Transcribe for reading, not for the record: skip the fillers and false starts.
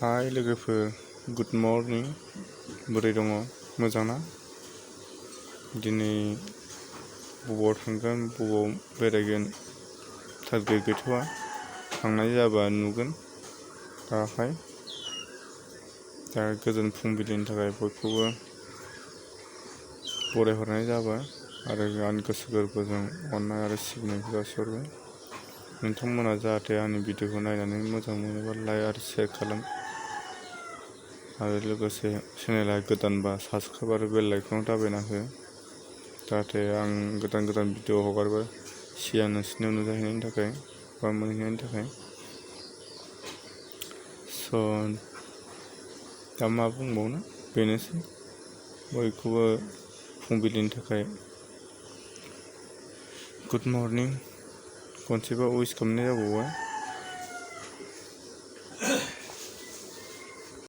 हाय लोगोफोर, good morning. बोरै दङ? मोजां ना? दिनै बबाव थांगोन, बबाव बेरायगोन टारगेट गैथ'आ। थांनाय जाबा नुगोन दाहाय। दा गोजोन फुंबिलिनि थाखाय बयखौबो बरायहरनाय जाबाय आरो आंनि गोसो गोरबोजों अननाय आरो सिबिनायखौ जासिहरबाय। नोंथांमोना जाहाथे आंनि भिडिअखौ नायनानै मोजां मोनोबा लाइक आरो शेयार खालाम आरो लोगोसे चेनेला गोदानबा साबस्क्राइब आरो बेल आइकनआव दाबायना हो, जाहाथे आं गोदान भिडिअ हगारबा सिगां नोंसिनियाव नुजाहैनायनि थाखाय बा मोनहैनायनि थाखाय। दा मा बुंबावनो, बेनोसै। बयखौबो फुंबिलिनि थाखाय गुड मर्निं खनसेबा उइस खालामनाय जाबावबाय।